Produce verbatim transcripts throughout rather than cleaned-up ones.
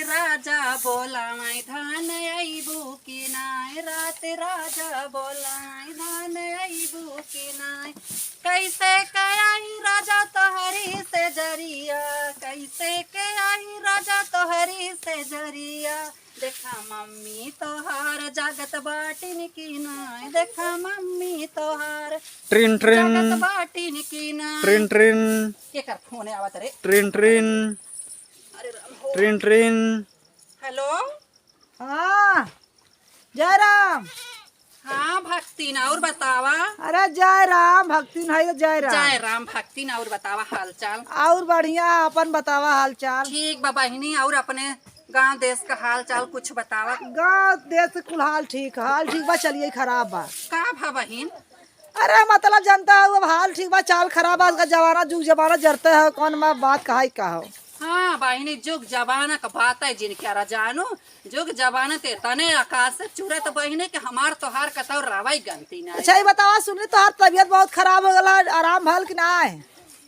राजा बोलावै धान अइबू कि नाय, रात राजा बोलावै धान अइबू कि नाय। कैसे के आई राजा तोहरी से जरिया, कैसे के आई राजा तोहरी से जरिया। देखा मम्मी तोहार जागत बाटिन कि नाय, देखा मम्मी तोहार ट्रिन ट्रिन। जागत बाटिन कि नाय। ट्रिन ट्रिन। केकर फोन आवत रे? ट्रिन ट्रिन। अरे राम हो। ट्रिन ट्रिन। हेलो। हाँ, जय राम। हाँ भक्तिन, और बतावा। अरे जय राम, भक्तिन है, जय राम। जय राम भक्तिन, और बतावा हाल चाल। और बढ़िया, अपन बतावा हाल चाल। ठीक बा बहिनी, और अपने गाँव देश का हाल चाल कुछ बतावा। गाँव देश के कुल हाल ठीक, हाल ठीक बा, चलिए खराब बा। का भा बहिन? अरे मतलब जनता है, अब हाल ठीक बा, चाल खराब बा, आजकल जमाना जुग जमाना जरते है, कौन मा बात कहाई का हो। हाँ बहिनी, जुग जमाना का बात है जिनके अरा जानू, जुग जमाना ते तने आकाश से चुरत बहिनी कि हमार तोहार कतौ रवै गलती ना। अच्छा ये बतावा, सुनली तोहार तबियत बहुत खराब हो गला, आराम भल कि नाय?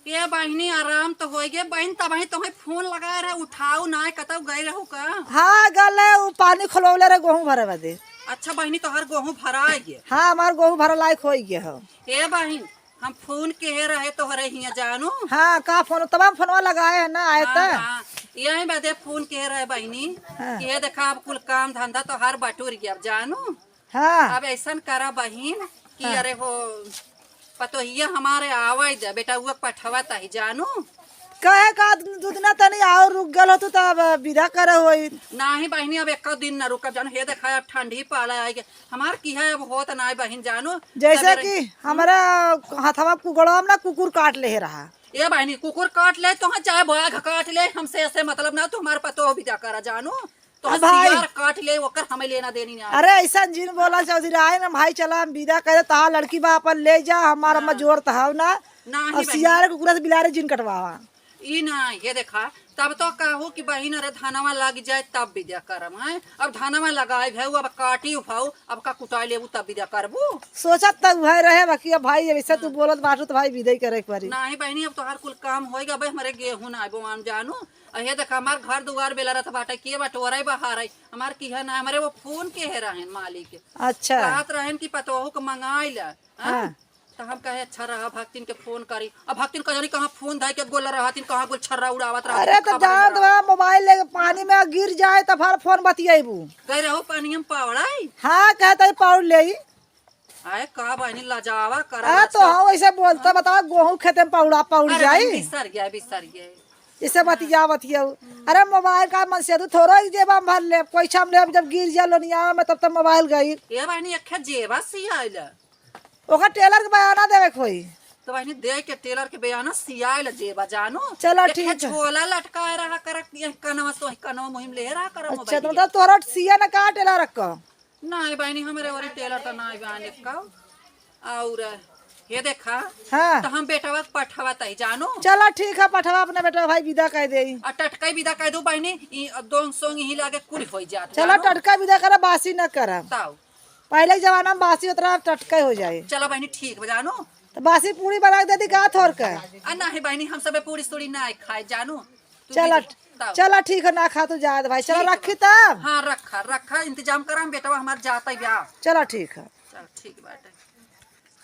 ए बहिनी, आराम तो होई गे बहिन, तबही तोहे फोन लगाए रहे, उठाऊ नाय, कतौ गए रहू का? हाँ गले, उ पानी खोलवले रहे गोहूँ भरे बदे। अच्छा बहिनी, तोहार गोहूँ भराए गे? हाँ, हमार गोहूँ भरे लायक होई गे हो। ए बहिन, हम फोन किहे रहे तोहरे हियाँ जानू। हाँ, का फोन? तब हम फोनवा लगाए है ना, आए हाँ, त। हाँ, यही बदे फोन किहे रहे बहिनी, हाँ। कि ये देखा अब कुल काम धंधा तोहार बटुर गया अब जानू। हाँ। अब ऐसन करा बहिन कि हाँ। अरे हो पतोहिया हमारे आवे दे, बेटा उक पठवा ताही जानू। कहे का दू दिना तनी और रुक गल हो तू तब विदा करे होई। नाही बहिनी, अब एक दिन न रुकब जानू। हे देखा अब ठंडी पाला आई गे, हमार किहा अब होत नाय बहिन जानू। जैसे तबे कि हमरा हथवा कुगड़वा में ना कुकुर काट ले रहा। ए बहिनी, कुकुर काट ले तो चाहे बाघ काट ले, हमसे ऐसे मतलब ना, तू हमार पतोह विदा करा जानू। तो अब भाई सियार काट ले, ओकर हमें लेना देनी ना। अरे ऐसा जिन बोला चौधरी, आए ना भाई, चला हम विदा करे, तहा लड़की बा अपन ले जा, हमार अम्मा हाँ। जोर तहाव ना। नाही और बहिनी। सियार कुकुरा से बिलारे जिन कटवावा। ई ना, ये देखा, तब तो कहू कि बहिन अरे धनवा लग जाए तब विदा करम, हैं? अब धनवा लगाए भे, अब काटी उफाऊ, अब का कुटाई लेबू तब विदा करबू? सोचत त उहे रहे, बाकी अब भाई जब ऐसे तू हाँ। बोलत बाटू तो भाई विदा ही करे के पड़ी। नाही बहिनी, अब तोहार कुल काम होई गा, अब हमरे गेहूं ना बोआन जानू। अहे देखा, हमार घर दुआर बेला रहत बाटे, के बटोरे बहार है, हमार किहा ना, हमरे वो फोन किहे रहन मालिक। अच्छा। कहत रहन कि पतोहू के मंगाई ला, हाँ? हाँ। त हम कहे, "अच्छा रहा, भक्तिन के फोन करी।" अब भक्तिन का जानी कहाँ फोन धइ के गोल रहतिन, कहाँ गोल छर्रा उड़ावत रहतिन, अरे, त खबर जान नहीं दवा, मोबाइल लेके पानी में गिर जाए, त फिर फोन बतियाइबू। गए रहो पानी में पावड़ाई। हाँ, कहत है पाउड़ लेई। आए, का बहिनी लजावा करा आ, तो लजा। हाँ, वैसे बोलता, बतावा, गोहूँ खेते में पाउड़ा, पाउड़ अरे, जाई। बिसर गया, बिसर गया। इसे बतिया, बतियाऊ। अरे, मोबाइल का मन से तू थोड़ा ही जेबा में भर ले, कोई छाम ले, जब गिर जा लोनिया में, तब तक मोबाइल गई। ए बहिनी, एक जेबा सियाइला। ओकर टेलर के बयाना देवे के होई। तो बहिनी, दे के टेलर के बयाना सियाइला जेबा जानू। चला, एक ठीक है। झोला लटकाए रहा कर, ये कनवा से वही कनवा मुहिम ले रहा कर अच्छा, मोबाइल तो के। मतलब तोहरा सिया ना का टेलर का? नाही बहिनी, हमरे ओरी टेलर त नाही बहिनी का। और ये देखा, हाँ। त हम बेटवा के पठवा तई जानू। चला ठीक है, पठवा अपना बेटवा भाई विदा कर देई। आ टटकाई विदा कर दो बहिनी, ई दोन सोंग ही लागे कुल होई जात चला जानू। टटका विदा करा, बासी न करा। ताऊ। पहले के जमाना में बासी उतरा, अब टटका हो जाए। चला बहिनी ठीक बा जानू। त बासी पूरी बना के दे दी का थोर के? आ नाही बहिनी, हम सबे पूरी सूरी नाही खाए जानू। तू चला, दीदी, ताऊ। चला ठीक है, ना खा तू जात भाई, चला ठीक रखी बा। तब। हाँ, रखा, रखा, इंतजाम करा, हम बेटवा हमार जाता ही बा। चला ठीक है। चल, ठीक बाटे।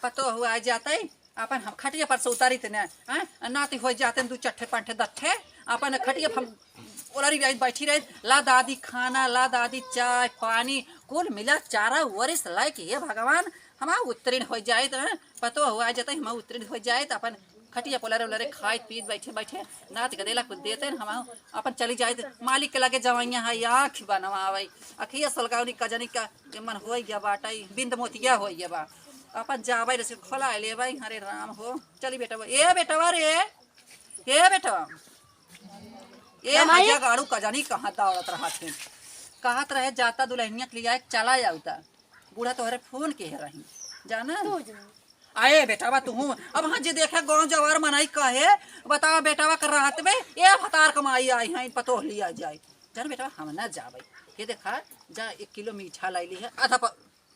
पतो हुआ आ जाता है, अपन हम खटिया पर से उतारी थे ना, हैं? नाती हो जाते हैं दू चट्ठे पंठे दट्ठे, अपन खटिया पर हम ओलरी आई बैठी रहे, ला दादी खाना, ला दादी चाय, पानी, कुल मिला चारा वरिस लायक, हे भगवान, हमार उत्तीर्ण हो जाए तो, हैं? पतो हुआ आ जाता है, हमार उत्तीर्ण हो जाए तो अपन खटिया पोलरे ओलरे खाइत पीत बैठे बैठे नात के देला कुछ देते न हम अपन चली जाइत मालिक के लगे जवैया है आँख बनवावे अखिया सलगावनी कजनी का के मन होई गया बाटई बिंद मोतिया होई गया बा अपन जावे रसे खोला लेवे हरे राम हो। चली बेटवा ए बेटवा रे ए बेटवा ए का माई? हजा गाड़ू कजनी कहाँ दौड़त रहत है कहत रहे जाता दुल्हनिया के लिया चला जाउता बूढ़ा तोहरे फोन के रही जाना। तू जो। आए बेटावा तू अब हाँ जे देखे गाँव जवार मनाई कहे बतावा बेटावा कर रहत में ए भतार कमाई आई हैं पतोह लिया जाए। जान बेटावा हम ना जावे ये देखा जा एक किलो मीठा लाई ली है आधा प,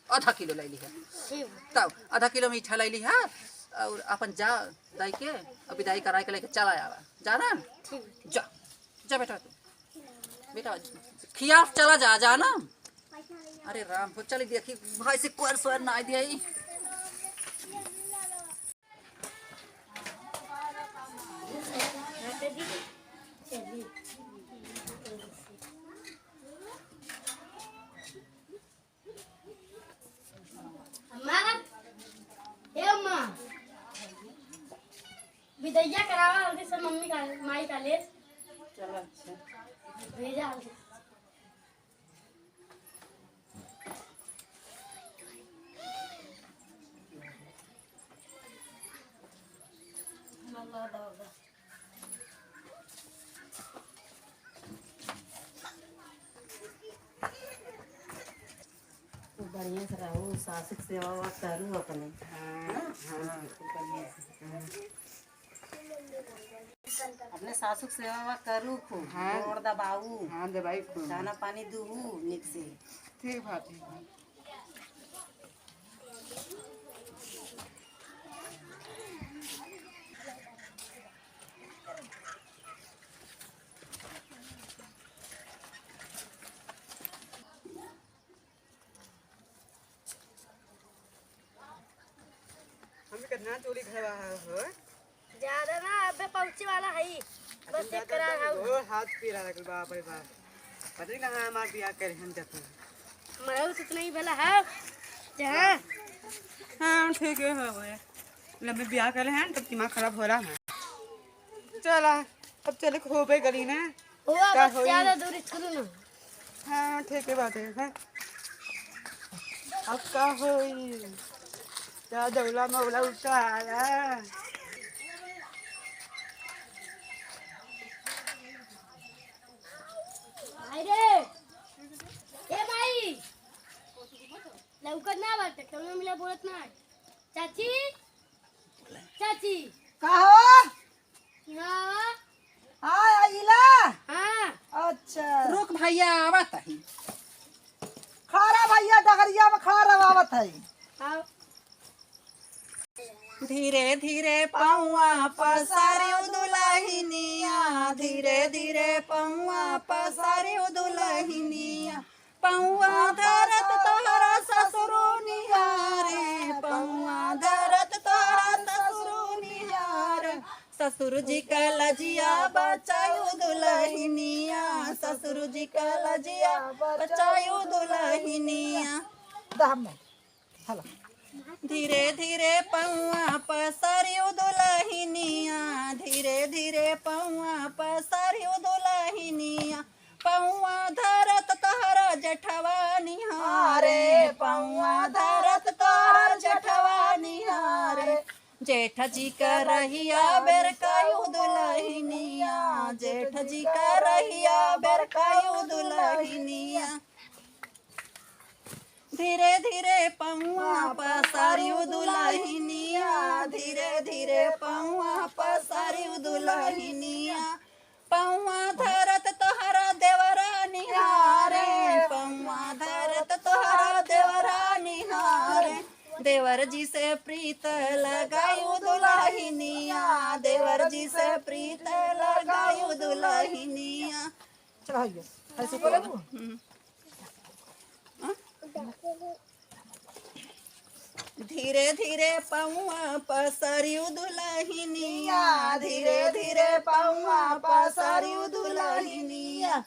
आधा किलो लाई ली है। ठीक। तब आधा किलो मीठा लाई ली है और अपन जा दाई के और विदाई कराई के लेके चला आवा जाना। ठीक। जा जा बेटा तू। बेटा, खिया चला जा, जा ना। अरे राम हो, चली देखी भाई से कोर सोर ना दिया ही। अम्मा, ए अम्मा, विदैया करावा जल्दी से मम्मी का, माई का ले। चलो, अच्छा। भेजा जल्दी। खूब बढ़िया से रहू, सासु के सेवा वेवा करू अपने। हाँ, हाँ, खूब बढ़िया से। हाँ। अपने सासु के सेवा वेवा करू खूब, हाँ। गोड़ दबाऊ। हाँ, दबाई खूब। दाना पानी दूहू निक से। ठीक बा, ठीक बा। हम कितना चोरी घरवा है हो? ज्यादा ना, अबे पहुँचे वाला है। बस अभी एक ज्यादा करा दम है। ओ, हाथ पीला लगल, बाप रे बाप। पता नहीं कहाँ हमार बियाह करे हम जाते हैं। मरल कितना ही भला है। जहाँ हाँ, ठीक है, हो गया। लंबे बियाह करे हैं, तब दिमाग खराब हो रहा है। चला, अब चले के होबे करी ना। ओ, का बस होई? ज्यादा दूर चलू ना। हाँ, ठीक है बात है, हाँ। अब का होई? का दौला मौला उठा आया? भाई रे, ए भाई, लौकत ना बाटे, कौनो मिला बोलत ना है। चाची, चाची। का हो? हाँ। हाँ, आइला? हाँ। अच्छा। रुक भैया, आवत ही। खड़ा भैया, डगरिया में खड़ा रह, आवत ही। हाँ। धीरे धीरे पौआ पसारियो दुलहिनिया, धीरे धीरे पौआ पसारियो दुलहिनिया। पौआ धरत तोहरा ससुरो निहारे, पौआ धरत तोहरा ससुरो निहारे। ससुर जी का लजिया बचायो दुलहिनिया, ससुर जी का लजिया बचायो दुलहिनिया। दहम में। हेलो। धीरे धीरे पौआ पसारियो दुलहिनिया, धीरे धीरे पौआ पसारियो दुलहिनिया। पौआ धरत तोहरा जेठवा निहारे, पौआ धरत तोहरा जेठवा निहारे। जेठ जी का रहिया बेरकायो दुलहिनिया, जेठ जी का रहिया बेरकायो दुलहिनिया। धीरे धीरे पौआ पसारियो दुलहिनिया, धीरे धीरे पौआ पसारियो दुलहिनिया। पौआ धरत तोहरा देवरा निहारे, पौआ धरत तोहरा देवरा निहारे। देवर जी से प्रीत लगायो दुलहिनिया, देवर जी से प्रीत लगायो दुलहिनिया। चला भैया, ऐसे बोले तू। हम्म। धीरे धीरे पौआ पसारियो दुलहिनिया, धीरे धीरे पौआ पसारियो दुलहिनिया।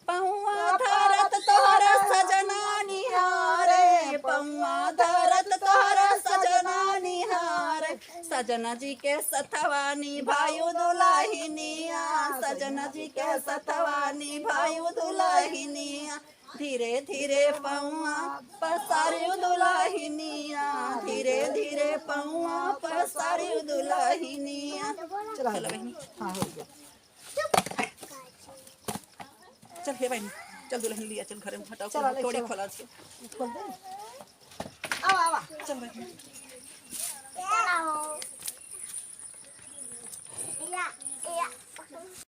पौआ धरत तोहरा सजना निहारे, पौआ धरत तोहरा सजना निहारे। सजना जी के सथवा निभायो दुलहिनिया, सजना जी के सथवा निभायो दुलहिनिया। धीरे धीरे पौआ पसारियो दुलहिनिया, धीरे धीरे पौआ पसारियो दुलहिनिया। चला चला बहिनी। हाँ, हो गया। चल हे बहिनी, चल दुलहिन लिया, चल घरे में हटाओ, चला, ले, थोड़ी चला। खोला से। खोल दे। आवा, आवा। चल बहिनी। या, या।